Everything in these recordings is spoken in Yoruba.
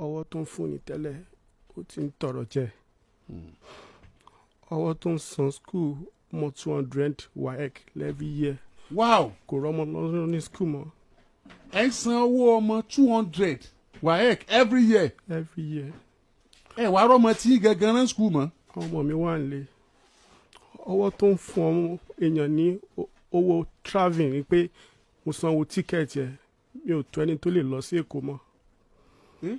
Ọwọ́ tó ń fúnni tẹ́lẹ̀, ó ti ń tọrọ jẹ. Ọwọ́ tó ń san school ọmọ 200 WAEC every year, kò rọ́mọ lọ́rùn ní school mọ́. Ẹ ń san owó ọmọ 200 WAEC every year? Every year. Ẹ wàá rọ́mọ tí gangan rán school mọ́. Àwọn ọmọ mi wà nílé. Ọwọ́ tó ń fún ọmọ èèyàn ní owó travelling ni pé mo sanwó ticket ẹ̀, mi ò tó ẹni tó lè lọ sí Èkó mọ́. Eh?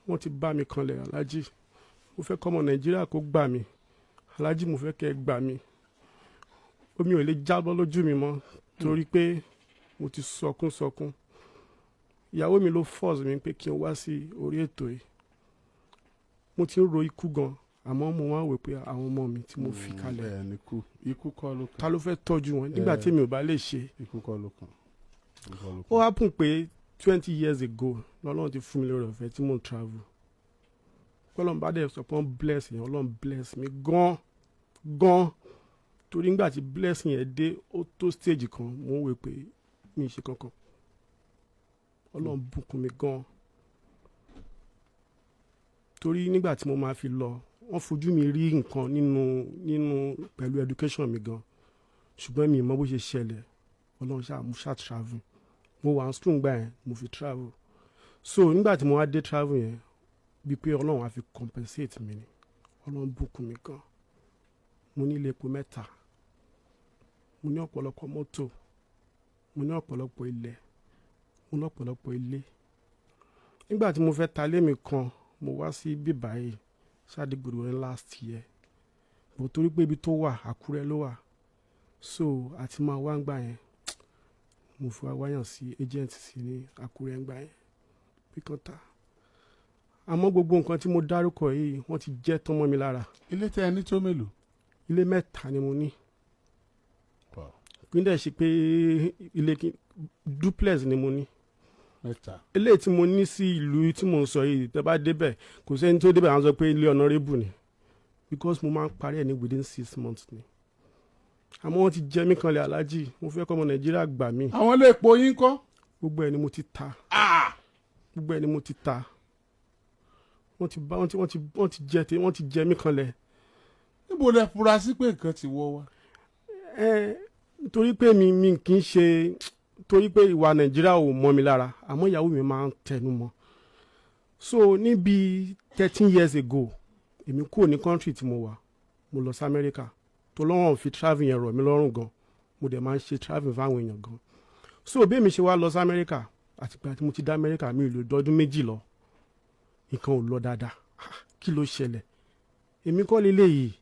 Wọ́n ti bá mi kanlẹ̀. Aláàjì, mo fẹ́ kọ́mọ Nàìjíríà kó gbà mí. Aláàjì, mo fẹ́ kẹ́ ẹ gbà mí. Omi ò lè jábọ́ lójú mi mọ́ torí pé mo ti sọkún sọkún. Ìyàwó mi ló force mi pé kí n wá sí orí ètò yìí. Mo ti ń ro ikú gan, àmọ́ mo wá wò pé àwọn ọmọ mi tí mo fi kalẹ̀, Bẹ́ẹ̀ ni, ikú, ikú kọ́ ló ta kàn. ló fẹ́ tọ́jú wọn nígbà tí mi ò bá lè ṣe? Ikú kọ́ ló kàn. Ikú kọ́ ló Ó kàn. happen pé 20 years ago lọ́lọ́run ti fún mi lórí ọ̀fẹ́ tí mò ń travel. Ọlọ́run bá dẹ̀ sọ pé wọ́n bless yẹn, Ọlọ́run bless mi gan gan, torí nígbà tí blessing yẹn dé, ó tó stage kan, mo ń wò pé mi ì ṣe kankan. Ọlọ́run bùkún mi gan, torí nígbà tí mo máa fi lọ, wọ́n fojú mi rí nǹkan nínú pẹ̀lú education mi gan, ṣùgbọ́n mi ì mọ bó ṣe ṣẹlẹ̀. Ọlọ́run ṣáà mo ṣáà travel. Mo wà ní school gbà yẹn, mo fi travel. So nígbà tí mo wá dé travel yẹn, bíi pé Ọlọ́run á fi compensate mi ni. Ọlọ́run bùkún mi gan. Mo ní ilé epo mẹ́ta, mo ní ọ̀pọ̀lọpọ̀ mọ́tò, mo ní ọ̀pọ̀lọpọ̀ ilẹ̀, mo ní ọ̀pọ̀lọpọ̀ ilé. Nígbà tí mo fẹ́ ta ilé mi kan, mo wá sí bíbáyìí ṣáàdìgbòdo ní last year bó, torí pé ibi tó wà, Àkúrẹ́ ló wà, so àti máa wá ń gbà yẹn, mo fi wá wáyàn sí agent sí ní Àkúrẹ́ ń gbà yẹn bí kan ta. Àmọ́ gbogbo nǹkan tí mo dárúkọ yìí, wọ́n ti jẹ́ tán mọ́ mi lára. Ilé tẹ ẹ ní tó mélòó? Ilé mẹ́ta ni mo ní. Kí n dẹ̀ ṣe pé ilé duplex ni mo ní. Mẹ́ta. Eléyìí tí mo ní sí ìlú tí mo ń sọ yìí, tẹ́ bá débẹ̀, kò sẹ́ni tó débẹ̀ àwọn sọ pé ilé honourable ni, because mo máa ń parí ẹ̀ ní within 6 months ni. Àmọ́ wọ́n ti jẹ mí kanlẹ̀. Aláàjì, mo fẹ́ kọ́ ọmọ Nàìjíríà gbà mí. Àwọn ilé epo yín kọ́? Gbogbo ẹ̀ ni mo ti ta. Gbogbo ẹ̀ ni mo ti ta. Wọ́n ti bá wọ́n ti wọ́n ti wọ́n ti jẹ tí wọ́n ti jẹ mí kanlẹ̀. Níbo lẹ fura sí pé nǹkan ti wọ́ wá? Ẹ nítorí pé mi kì í ṣe, torí pé ìwà Nàìjíríà ò mọ́ mi lára, àmọ́ ìyàwó mi máa ń tẹnu mọ́. So níbi 13 years ago, èmi kúrò ní country tí mo wà, mo lọ sí Amẹ́ríkà tó lọ́wọ́n fi travel yẹn rọ̀ mí lọ́rùn gan. Mo dẹ̀ máa ń ṣe travel fáwọn èèyàn gan. So bí èmi ṣe wá lọ sí Amẹ́ríkà, àtìgbà tí mo ti dá Amẹ́ríkà, mi ò lò dọ́dún 2 lọ, nǹkan ò lọ dáadáa. Ah, kí ló ṣẹlẹ̀? Èmi kọ́ leléyìí.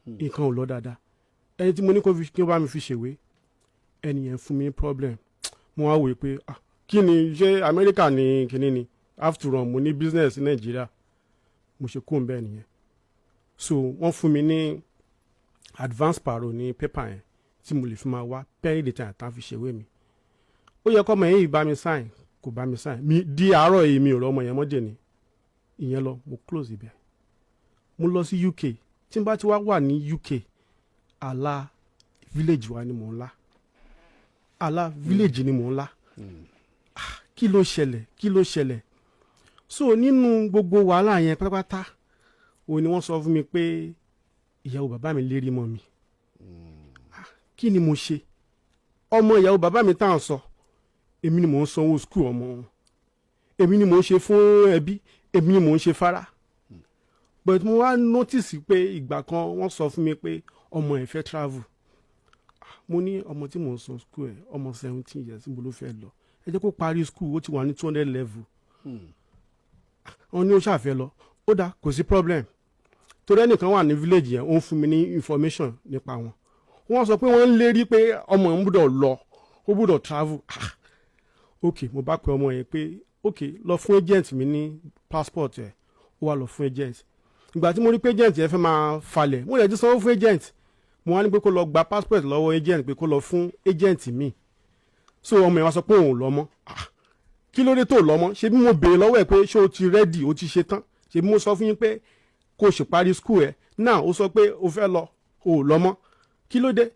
Nǹkan ò lọ dáadáa. Ẹni tí mo ní kó fi kí ó bá mi fi ṣèwé, ẹni yẹn fún mi ní problem. Mo wá wòye pé, ah, kí ni ṣé Amẹ́ríkà ní kíní ni? After all, mo ní business ní Nàìjíríà. Mo ṣe kó ń bẹ́ẹ̀ nìyẹn. So wọ́n fún mi ní advance parole ní paper yẹn tí mo lè fi máa wá pending the time tá a fi ṣèwé mi. Ó yẹ kọ́mọ yẹn yìí bá mi sign, kò bá mi sign. Mi di àárọ̀ yìí, mi ò rọ́ ọmọ yẹn mọ́jẹ̀ ni ìyẹn lọ. Mo close ibẹ̀, mo lọ sí UK. Tí n bá ti wá wà ní UK, àlá village wa ni mò ń lá, àlá village ni mò ń lá. Ah, kí ló ṣẹlẹ̀? Kí ló ṣẹlẹ̀? So nínú gbogbo wàhálà yẹn pátápátá, òun ni wọ́n sọ fún mi pé ìyàwó bàbá mi lérí mọ́ mi. Ah, kí ni mo ṣe? Ọmọ ìyàwó bàbá mi tá à ń sọ, èmi ni mò ń sanwó school ọmọ wọn, èmi ni mò ń ṣe fún ẹbí, èmi ni mò ń ṣe fara. But mo wá notice pé ìgbà kan, wọ́n sọ fún mi pé ọmọ ẹ̀ fẹ́ travel. Mo ní ọmọ tí mò ń san school ẹ̀, ọmọ 17 years, níbo ló fẹ́ lọ? Ẹ jẹ́ kó parí school, ó ti wà ní 200 level. Wọ́n ní ó ṣàfẹ́ lọ. Ó dáa, kò sí problem, torí ẹnìkan wà ní village yẹn, ó ń fún mi ní information nípa wọn. Wọ́n sọ pé wọ́n ń lérí pé ọmọ ń gbọ́dọ̀ lọ, ó gbọ́dọ̀ travel. Ah, ok, mo bá pe ọmọ yẹn pé ok, lọ fún agent mi ní passport ẹ̀. Ó wá lọ fún agent. Ìgbà tí mo rí pé agent yẹn fẹ́ máa falẹ̀, mo lè ti sanwó fún agent, mo wá ní pé kó lọ gba passport lọ́wọ́ agent, pé kó lọ fún agent mi. So ọmọ yẹn wá sọ pé òun ò lọ mọ́. Ah, kí ló dé tó lọ mọ́? Ṣé bí mo béèrè lọ́wọ́ ẹ̀ pé ṣé o ti ready, o ti ṣe tán? Ṣé bí mo sọ fún yín pé kó o ṣe parí school ẹ̀ náà? Ó sọ pé o fẹ́ lọ, o ò lọ mọ́, kí ló dé?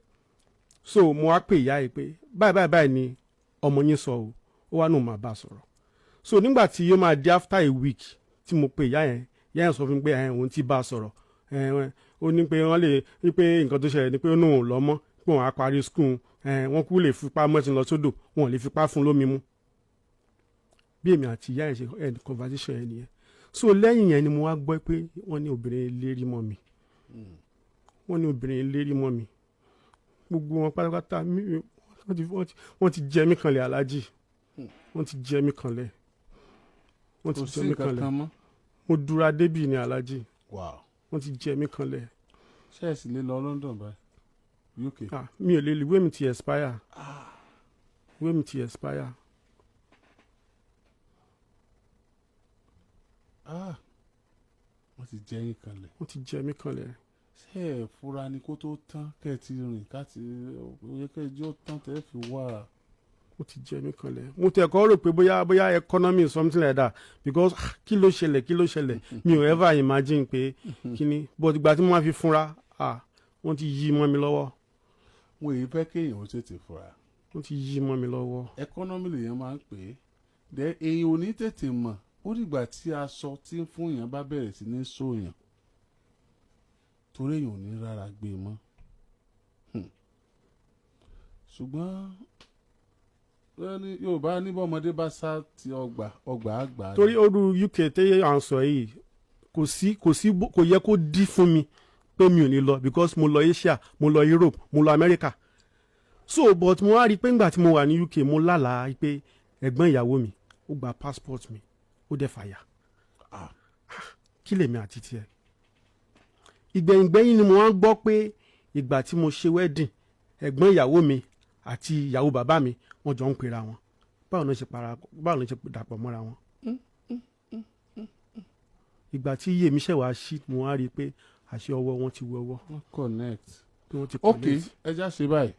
So mo wá pè ìyá yìí pé báyìí báyìí báyìí ni ọmọ yín sọ o. Ó wá nù, máa bá a sọ̀rọ̀. So nígbà tí yóò máa di after a week tí Tí mo pe ìyá yẹn, ìyá yẹn sọ fún mi pé ẹ̀ òun ti bá a sọ̀rọ̀, ẹ̀ ó ní pé wọ́n lè ní pé nǹkan tó ṣẹlẹ̀ ni pé ó ní òun lọ́mọ́, pé òun á parí school, ẹ̀ wọ́n kú lè fipá mọ́tì lọ sódò, wọn ò lè fipá fún lómi mu. Bí èmi àti ìyá yẹn ṣe end conversation yẹn nìyẹn. So lẹ́yìn yẹn ni mo wá gbọ́ pé wọ́n ní obìnrin lérí mọ́ mi, wọ́n ní obìnrin lérí mọ́ mi. Gbogbo wọn pátápátá wọ́n ti jẹ mí kanlẹ̀, aláàjì. Wọ́n ti jẹ mí kanlẹ̀, wọ́n ti Kò sí jẹ mí nǹkan kanlẹ̀. kan mọ́. Mo dúra débì ní, aláàjì. Wọ́n ti jẹ mí kanlẹ̀. Ṣé ẹ sì lè lọ London báyìí, UK? Ah, mi ò lè lè, ìwé mi ti expire, ìwé mi ti expire. Ah, wọ́n ti jẹ yín kanlẹ̀. Wọ́n ti jẹ mí kanlẹ̀. Ṣé ẹ fura ni kó tó tán, kẹ́ ẹ ti rìn ká ti ó yẹ kẹ́ ẹ jọ́ tán tẹ́ ẹ fi wá? Wọ́n ti jẹ mí kanlẹ̀. Mo tẹ̀ kọ́ rò pé bóyá economy, something like that, because ah, kí ló ṣẹlẹ̀, kí ló ṣẹlẹ̀? Mi ò ever imagine pé kíní, but ìgbà tí mo máa fi fúnra, ah, wọ́n ti yí mọ́ mi lọ́wọ́. Wọn èyí fẹ́ kéèyàn ó tètè fura. Wọ́n ti yí mọ́ mi lọ́wọ́. Economy lèèyàn máa ń pè é dẹ. Èèyàn ò ní tètè mọ̀, ó dìgbà tí aṣọ tí ń fún èèyàn bá bẹ̀rẹ̀ sí ní sóyàn, torí èèyàn ò ní rárá gbé e mọ́. Ṣùgbọ́n wọ́n ní Yorùbá ní bọ́mọdé bá sá ti ọgbà, ọgbà àgbà ni. Torí oru UK tẹ́yẹ à ń sọ yìí, kò sí, kò yẹ kó dí fún mi pé mi ò ní lọ, because mo lọ Asia, mo lọ Europe, mo lọ America. So but mo wá rí i pé ńgbà tí mo wà ní UK, mo lálàá pé ẹ̀gbọ́n ìyàwó mi ó gba passport mi, ó dẹ̀ fàyà. Ah. Kí lèmi àti tiẹ̀? Ìgbẹ̀yìngbẹ̀yìn ni mo wá ń gbọ́ pé ìgbà tí mo ṣe wedding, ẹ̀gbọ́n ìyàwó mi àti ìyàwó bàbá mi, wọ́n jọ ń pera wọn. Báwo ló ṣe para? Báwo ló ṣe dàpọ̀ mọ́ra wọn? Ìgbà tí iye mi ṣẹ̀ wá sí, mo wá rí i pé àṣẹ ọwọ́ wọn ti wọ́wọ́. Wọ́n connect. Pé wọ́n ti Ok. connect. Ẹ já ṣe báyìí,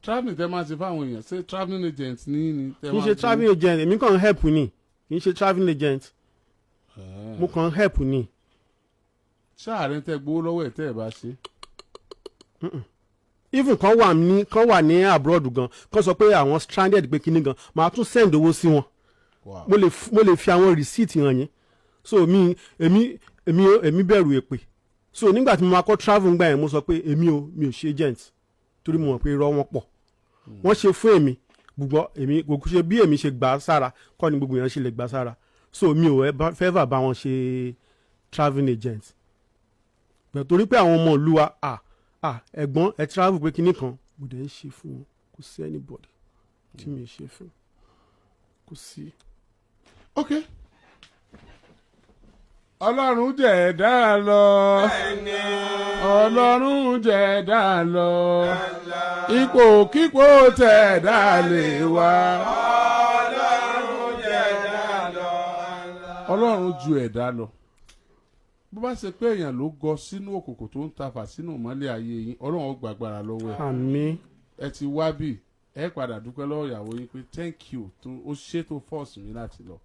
travelling tẹ máa ṣe fáwọn èèyàn, ṣé travelling agent ní tẹ Kì í máa ṣe travelling agent, èmi kàn ń help ni. Kì í ṣe travelling agent. Mo kàn ń help ni. Ṣé ààrẹ tẹ gbowó lọ́wọ́ ẹ̀ tẹ́ ẹ̀ bá ṣe? Even kan wà ní abroad gan, kan sọ pé àwọn stranded, pé kinní gan, màá tún send owó sí wọn. Mo lè fi àwọn receipt hàn yín. So mi èmi èmi èmi bẹ̀rù èpè. So nígbà tí mo máa kọ́ travel ngbà yẹn, mo sọ pé èmi ò mi ò ṣe agent, torí mo mọ̀ pé irọ́ wọn pọ̀. Wọ́n ṣe fún èmi gbogbo, èmi kò ṣe bí èmi ṣe gbà á sára kọ́ ni gbogbo èèyàn ṣe lè gbà á sára. So mi ò fẹ́ fà bá wọn ṣe travelling agent. Bẹ̀ torí pé àwọn ọmọ ìlú wa, ah, ẹ̀gbọ́n ẹ travel pé kinní kan, mo dẹ̀ ń ṣe fún wọn. Kò sí anybody tí mi ò ṣe fún, kò sí. Ok, Ọlọ́run jẹ́ dá lọ, Ọlọ́run jẹ́ dá lọ, ipò kípò tẹ̀ dá lè wá. Ọlọ́run jẹ́ dá lọ. Ọlọ́run ju ẹ̀dá lọ. Bó bá ṣe pé èèyàn ló gọ sínú òkùnkùn tó ń tafà sínú ìmọ́lẹ̀ ayé yín, Ọlọ́run ó gbàgbára lọ́wọ́ ẹ̀. Àmín. Ẹ ti wá bì, ẹ padà dúpẹ́ lọ́wọ́ ìyàwó yín pé thank you tó ó ṣètò force mi láti lọ.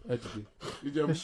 Ẹ dìde, Ìjẹ̀bú.